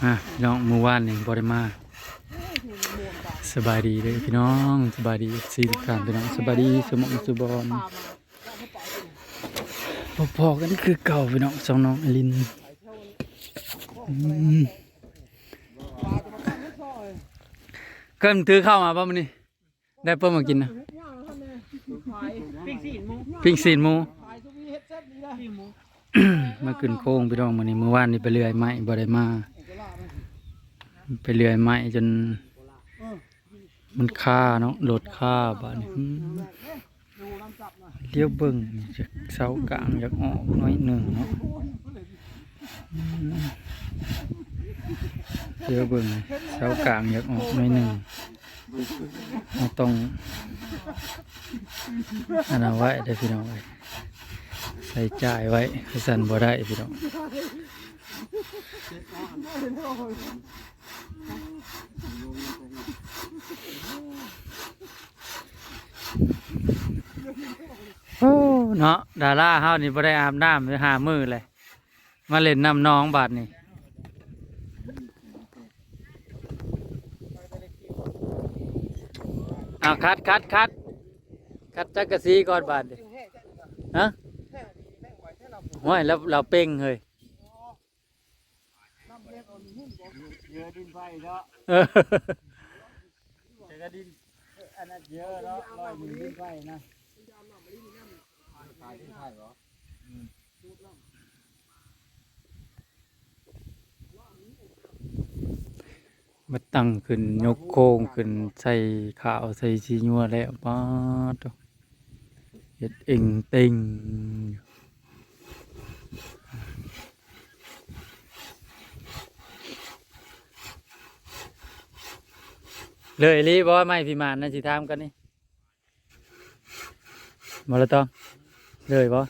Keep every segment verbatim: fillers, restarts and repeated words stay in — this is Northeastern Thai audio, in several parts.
อ่ะพี่น้อง มื้อวานนี่บ่ได้มา สบายดีเด้อพี่น้อง สบายดี เอฟซี ทุกท่านพี่น้อง สบายดีสุหม่องสุบอน พอๆกันคือเก่าพี่น้อง สองน้องอลิน อืม เกินถือข้าวมาบ่มื้อนี้ ได้เปิ้ลมากินนะ ปิ้งซีนหมู ปิ้งซีนหมู มาขึ้นโค้งพี่น้อง มื้อนี้ มื้อวานนี่ไปเลื่อยไม้ บ่ได้มา ไปเลื่อยไม้จน มันคาเนาะ รถคาบาดนี้ อืม เลี้ยวเบิ่ง เสากลางอยากออกหน่อยหนึ่งเนาะ อืม เลี้ยวเบิ่ง เสากลางอยากออกหน่อยหนึ่ง เราต้อง อันนั้นไว้เด้อพี่น้องเอ้ย ใส่จ่ายไว้ คือสั่นบ่ได้พี่น้อง โอ้ เนาะ ดาราเฮานี่บ่ได้อาบน้ำอยู่ห้ามื้อเลย มาเล่นน้ำหนองบาดนี้ เอาคัด คัด คัด คัดจักกะซีก่อนบาดนี้ ฮะ ห้วย แล้วเราเป่งเฮ้ย เยอะดินไฟเนาะ เออ แต่ก็ดิน อันนั้นเยอะเนาะ ร้อยหนึ่งดินไฟนะ ขายที่ไทยเหรอ อืม มาตั้งขึ้น ยกโครงขึ้น ใส่ขาว ใส่สีนัวแล้ว ป๊าดโธ่ เฮ็ดเอ็งเต็ง เลยอีหลีบ่ ไม้พิมานนะ สิถามกันนี่ บ่ละต้อง เลยบ่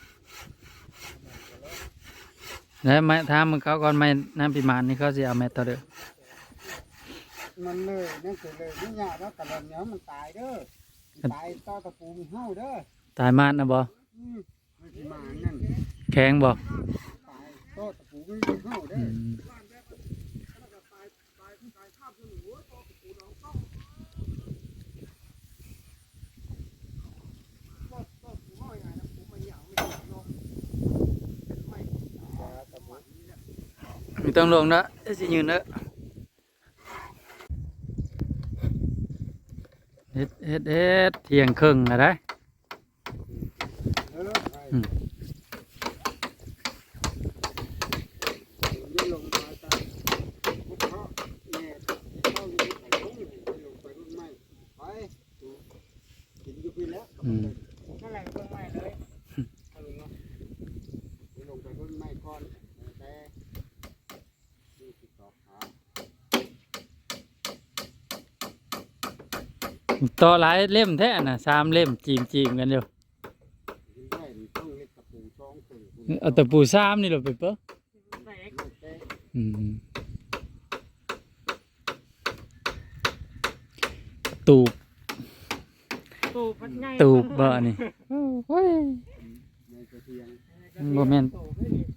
แล้วไม้ ถามมึงเขาก่อน ไม้น้ำพิมานนี่เขาสิเอาแม่นเท่าเด้อ มันเลย นั่นคือเลย นี่ยากแล้ว กะหล่อนเนี่ยมันตายเด้อ ตายต่อตะปูมีเห่าเด้อ ตายมานนะบ่ อืม มันสิมานั่น แข็งบ่ ตายต่อตะปูมีเห่าเด้อ อืม มีต้องลงนะ เอ้ย สิยืนเนอะ เฮ็ด เฮ็ด เฮ็ด เที่ยงครึ่งแล้วได้ เออ อืม เดี๋ยวลงมาตามพวกเขาแม่เขาอยู่ที่ไหนลง ลงไปรุ่นใหม่ ไป กินอยู่พี่แล้ว อืม นั่นแหละเบิ่งใหม่เลย เอาลงเนาะ ลงไปรุ่นใหม่ก่อน แต่ ต่อหลายเล่มแท้น่ะ สามเล่ม จีมๆกันอยู่ เอาตะปูสามนี่เหรอไปเปิ้ล อืม ตูบ ตูบพัดไง ตูบบ่นี่ โอ้ย มันบ่แม่น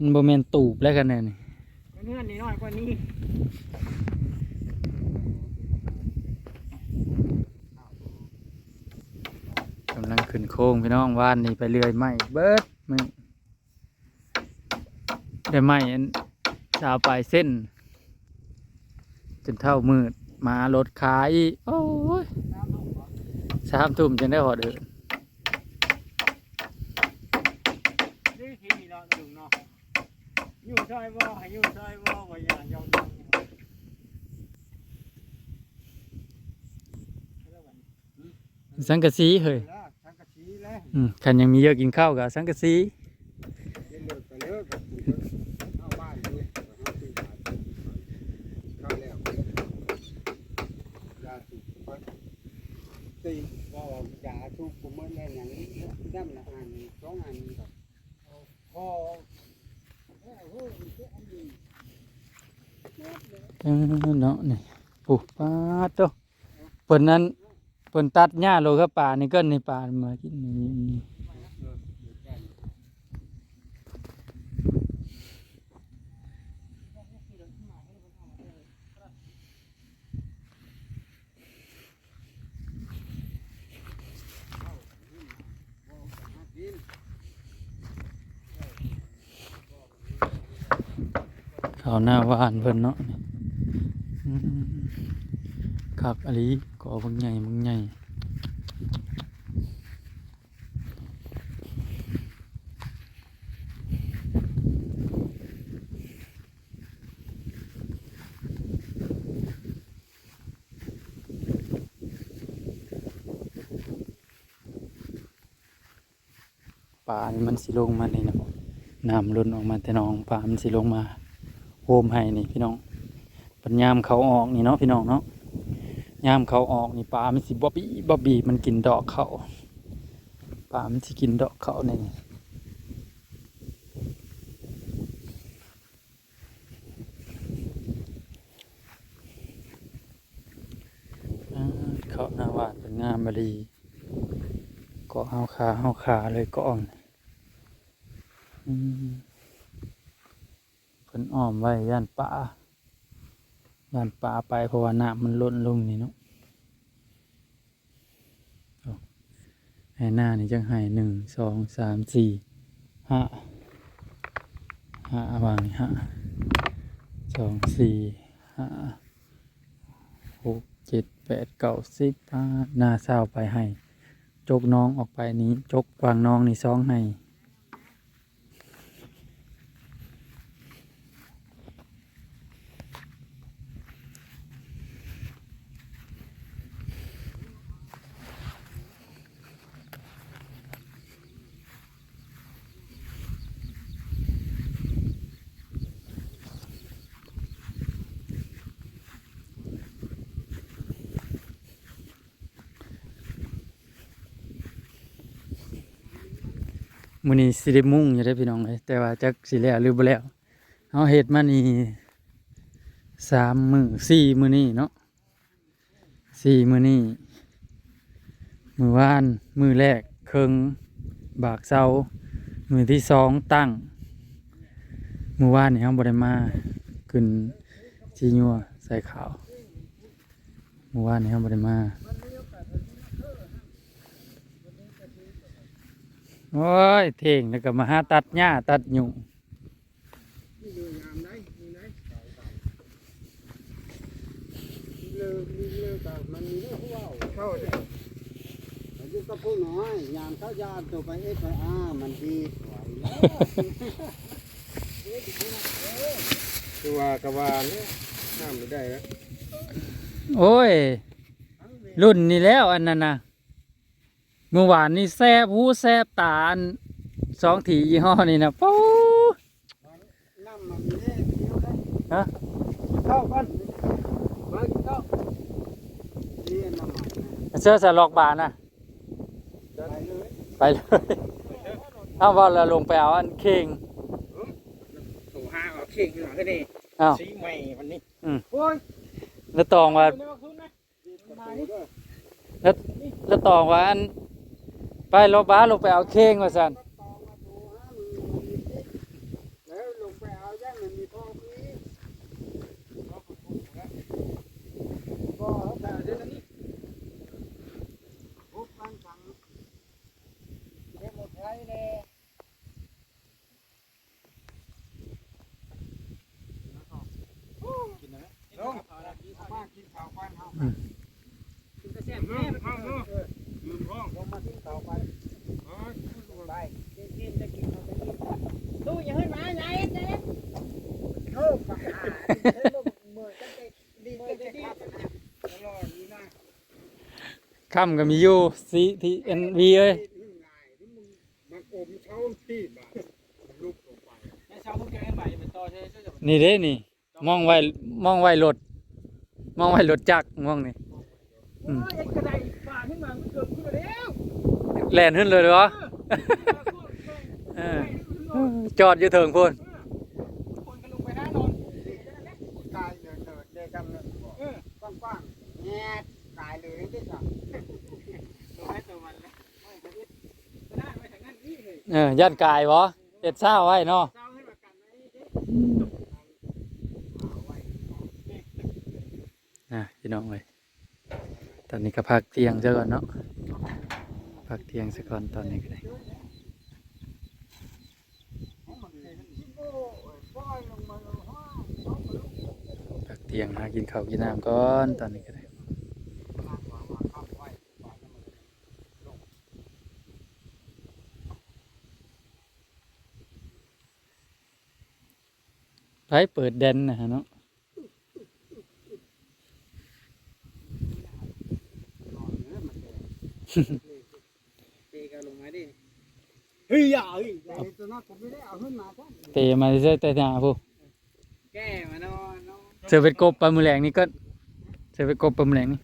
มันบ่แม่นตูบแล้วกันแน่นี่ เพื่อนนี่น้อยกว่านี้ กำลังขึ้นโค้งพี่น้อง วานนี่ไปเลื่อยไม้เบิดมื้อ ได้ไม้อันสาวปลายเส้น จนเท่ามืด มารถขายอีก โอ้ย สามทุ่มจังได้ฮอดเอิ้น นี่ทีนี้เนาะลุงเนาะ อยู่ซอยบ่ ให้อยู่ซอยบ่ บ่อยากยอม สังกะสีเฮ้ย สังกะสีแล้ว อืม คันยังมีเยอะกินข้าวก็สังกะสี เลิกไปเลิกกับกูก็เข้าบ้านอยู่ เข้าแล้ว ยาสูบกูก็ตี ว่ายาสูบกูหมดแล้ว อย่างนี้ดำละอัน สองอัน เออ เนาะนี่ ปุ๊บ ป๊าดโต เพิ่นนั้น เพิ่นตัดหญ้าโลดครับ ป่านี่ เกินนี่ ป่ามากินนี่ นี่ นี่ เออ เดี๋ยวแจ้ง เดี๋ยวแจ้ง เดี๋ยวแจ้ง เข้าหน้าบ้านเพิ่นเนาะนี่ อืม คักอีหลี กอบักใหญ่ บักใหญ่ ปลานี่มันสิลงมานี่เนาะ น้ำล้นออกมาแต่หนอง ปลามันสิลงมาโฮมไฮ่นี่พี่น้อง บัดยามเขาออกนี่เนาะพี่น้องเนาะ ยามเขาออกนี่ปลามันสิบ่บีบบ่บีบ มันกินดอกเขา ปลามันสิกินดอกเขานี่ อ่า เขาหน้าบ้านเพิ่นงามอีหลี เกาะเฮาคา เฮาคาเลยเกาะ อืม เพิ่นอ้อมไว้ย่านปลา ย่านปลาไป เพราะว่าน้ำมันล้นลงนี่เนาะ โอ้ ไฮ่นานี่จักไฮ่ หนึ่ง สอง สาม สี่ ห้า ห้า วางนี่ ห้า สอง สี่ ห้า หก เจ็ด แปด เก้า สิบ ปาด นาซาวปลายไฮ่ จกหนองออกไปนี่ จกกว้างหนองนี่ สอง ไฮ่ มื้อนี้สิได้มุงอยู่เด้อพี่น้องเอ้ย แต่ว่าจักสิแล้วหรือบ่แล้ว เฮาเฮ็ดมานี่ สามมื้อ สี่มื้อนี้เนาะ สี่มื้อนี้ มื้อวานมื้อแรกเคิ่งบากเซา มื้อที่สองตั้ง มื้อวานนี่เฮาบ่ได้มา ขึ้นสิยัวใส่ขาว มื้อวานนี่เฮาบ่ได้มา โอ้ย เท่งแล้วก็มาหาตัดหญ้าตัดหยุ่ง นี่ดูงามได้นี่นะ เลิก เลิกกับมันมีเรื่องผู้เว้า เข้าเด้อ อายุก็ผู้น้อย ยามเขายามตัวไปเอสไปอามันดีกว่า คือว่ากะว่าเนี่ย ห้ามไม่ได้แล้ว โอ้ย รุ่นนี้แล้วอันนั้นนะ เมื่อวานนี่แสบหูแสบตา อันสองที่ยี่ห้อนี่นะ ปู๊ น้ำมันมีเลขเดียวนะ ฮะ เข้ากัน มากินข้าว นี่น้ำมันนะ เสื้อสลอกบานนะ ไปเลย ไปเลย เอาว่าเราลงไปเอาอันเข่ง โทรหาเอาเข่งหน่อยก็ได้ อ้าว สีใหม่วันนี้ อืม โอ้ย แล้วตองว่า เดี๋ยวมาคืนนะ แล้ว แล้วตองว่าอัน ไปรถบัสลงไปเอาเข่งว่าซั่น แล้วลงไปเอาย่างมันมีพ่อพี่ ก็เขาแต่เดี๋ยวนี้ พบกันสั่ง เดี๋ยวหมดไทยแน่ กินได้ไหม ลง เอามากินข้าวก่อนเฮา อืม กินกระแซบแน่ เออ ยืนร้อง ลงมากินข้าวก่อน อ๋อ ไป กินกินจะกินข้าวจะกิน ตู้อย่าให้หมาใหญ่เจ๊ โอ้ ปากหา เมื่อจะได้ดีจะได้ดี ค่ำก็มีอยู่ ซี ที เอ็น วี เอ้ย มันอมเช้าที่บาดลุกลงไป นี่เด้นี่ มองไว้ มองไว้รถ มองไว้รถจักร มองนี่ อืม โอ้ย ไอ้กระไดป่าขึ้นมา มันเกิดขึ้นมาแล้ว แล่นขึ้นเลยเหรอ เออ จอดอยู่เถิงพู้น คนก็ลงไปหานอน กายเนินๆ ได้ซ้ำเนินบ่ เออ กว้างๆ แงด กายเลยได้ซ้ำ ลงให้ตัวมันแล้ว ไม่ได้ไปทางนั้นนี่เลย เออ ย่านกายบ่ เฮ็ดซ่าไว้เนาะ เศร้าให้มากันไว้นี่เด้ อ่ะ พี่น้องเอ้ย ตอนนี้ก็พักเที่ยงซะก่อนเนาะ พักเที่ยงซะก่อนตอนนี้ก็ได้ โอ้ย ปล่อยลงมาเลย เตียงหากินข้าวกินน้ำก่อนตอนนี้ก็ได้ ไผเปิดแดนนะฮะเนาะ เปก็ลงมาดิ เฮ้ยอย่าเฮ้ยไอ้ตัวนั้นผมไม่ได้เอาขึ้นมาท่าน เปมาใส่แต่หน้าผู้ แก้มานอนนอน เธอเป็นกบปลาหมึแลงนี่ก็เธอเป็นกบปลาหมึแลงนี่